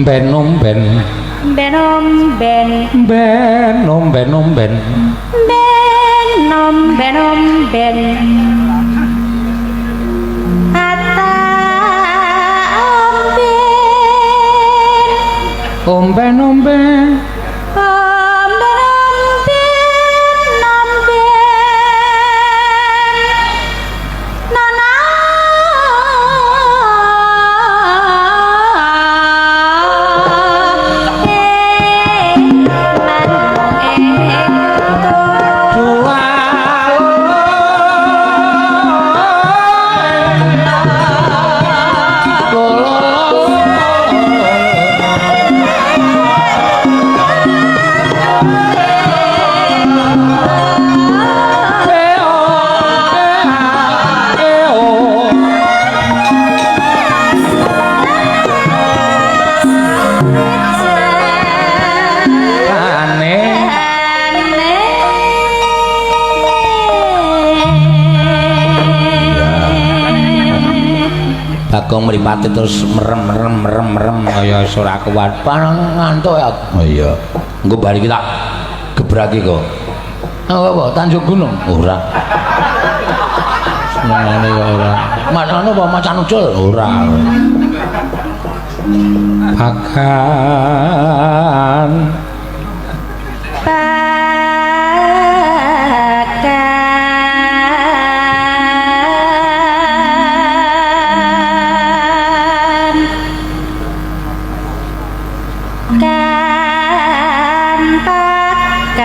Ben omben. Ben omben. Ben omben omben. Ben omben omben. Ata omben. Omben omben. Omben omben omben. Nana. Bagong mripate terus merem merem merem merem kaya ora kuat. Ngantuk ya. Oh iya. Engko bar iki tak gebraki kok. Apa apa Tanjung Gunung? Ora. Senengane kok ora. Manane apa macan ucul? Ora. Pakan. Pakan. Kan pakan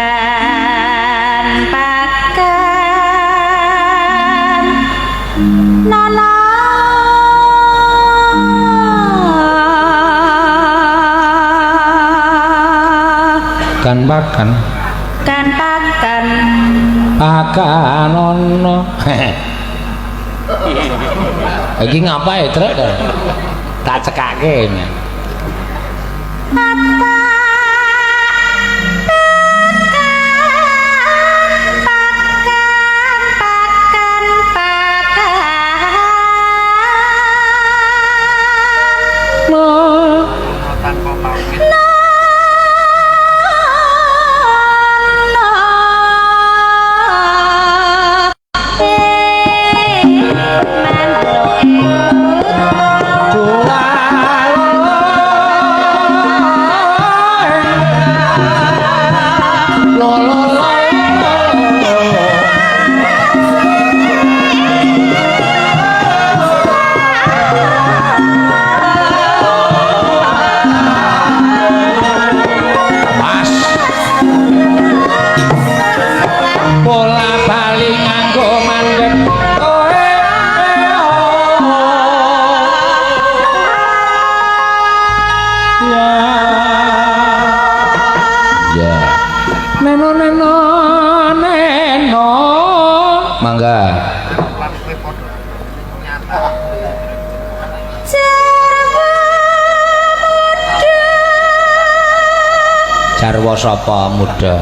pakan nana Kan pakan. Kan pakan. Pakan ono. Iki ngapae, Trek? Tak cekake. Jarwo sapa muda?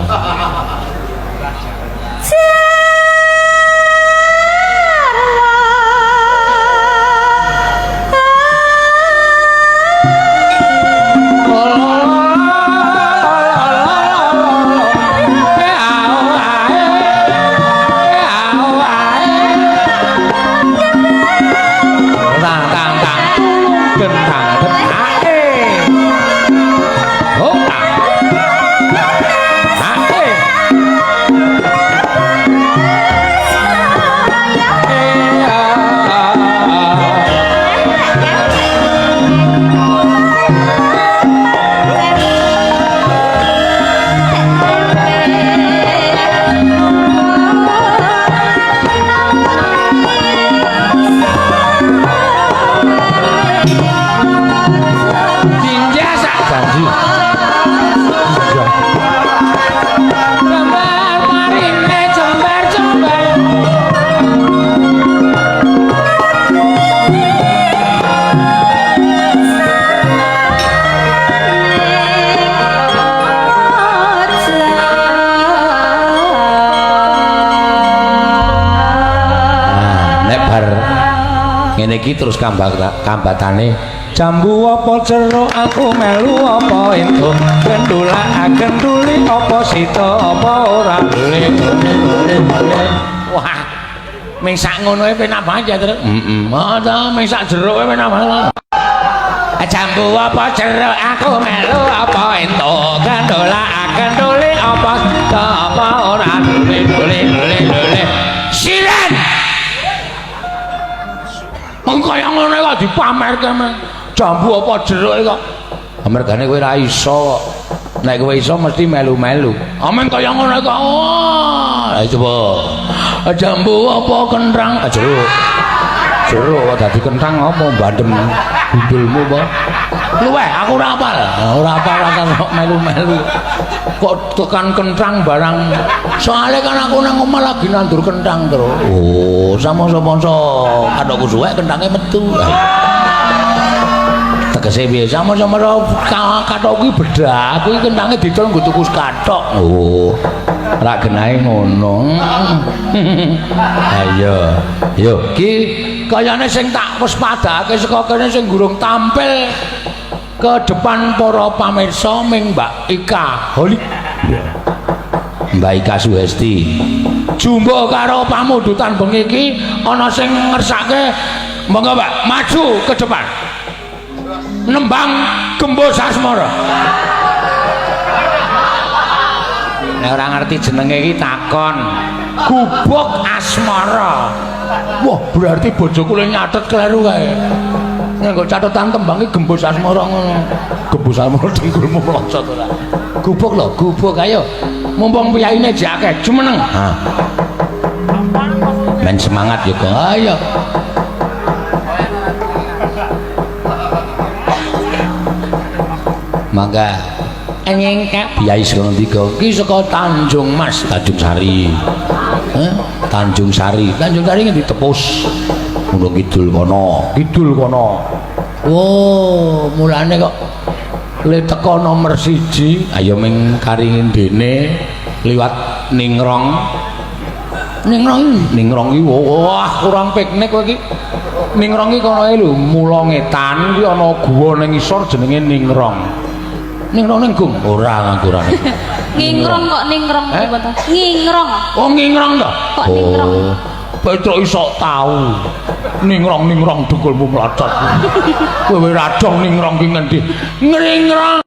Ngene iki terus kambatane Jambu apa jeruk aku melu apa entuk. Gendula genduli apa sida apa ora. Dole dole dole dole. Wah. Ming sak ngono e penak banget ya, Truk. Heeh. Oh, ta ming sak jeruk e penak banget. Jambu apa jeruk aku melu apa entuk. Gendula genduli apa sida apa ora. Dole dole dole dole. Siren. Mung kaya ngono kok dipamerke men. Jambu apa jeruk kok. Mergane kowe ora iso kok. Nek kowe iso mesti melu-melu. Amen kaya ngono kok. Oh, ayo coba. Jambu apa kenthang? Ah, jeruk. Jeruk kok dadi kenthang apa bandem gundulmu apa? Luweh aku ora hafal. Ora hafal rasane kok melu-melu. Kok tekan kenthang barang. Soale kan aku nang omah lagi nandur kenthang terus. Oh, sama-sama kathokku suwek kenthange metu. Tegese piye? Sama-sama kathok kuwi bedah, kuwi kenthange didol nggo tuku kathok. Oh. Ora genahe ngono. Ayo. Yo, ki kayane sing tak waspadake saka kene sing gurung tampil ke depan para pamirsa ming Mbak Ika Holik. Mbak Ika Suhesti. Jumbo karo pamundutan bengi iki ana sing ngersake monggo Mbak maju ke depan. Nembang Gembos Asmara. Nek ora ngerti jenenge iki takon. Gubuk Asmara. Wah, berarti bojoku le nyatet kleru kae. Nek nggo catetan tembang iki Gembos Asmara ngono. Gembos Asmara dengkulmu mlocot ora. Gubuk lho, gubuk ayo. Mumpung piyaine jek akeh, jumeneng. Ha. Men semangat ya, Kang. Ayo. Mangga. Nyengkak biyai saka ngendi ki saka Tanjung Mas, Tanjung Sari. Heh, Tanjung Sari. Tanjung Sari ngendi Tepus. Gunung Kidul kono, kidul kono. Wo, mulane kok le teko nomor 1, ayo ming karingin dene liwat Ningrong. Ningrong, Ningrong iki wah kurang piknik kowe iki. Ningrong iki kono lho, mula ngetan kuwi ana guwa ning isor jenenge Ningrong. Ningrong ning Gung? Ora nganggo ora. Ngingrong kok ningrong apa to? Ngingrong. Oh, ngingrong to? Kok ningrong? Oh. Petruk iso tau. Ningrong-ningrong dengkulmu mlocot. Kowe ora dong ningrong ki ngendi? Ngringrong.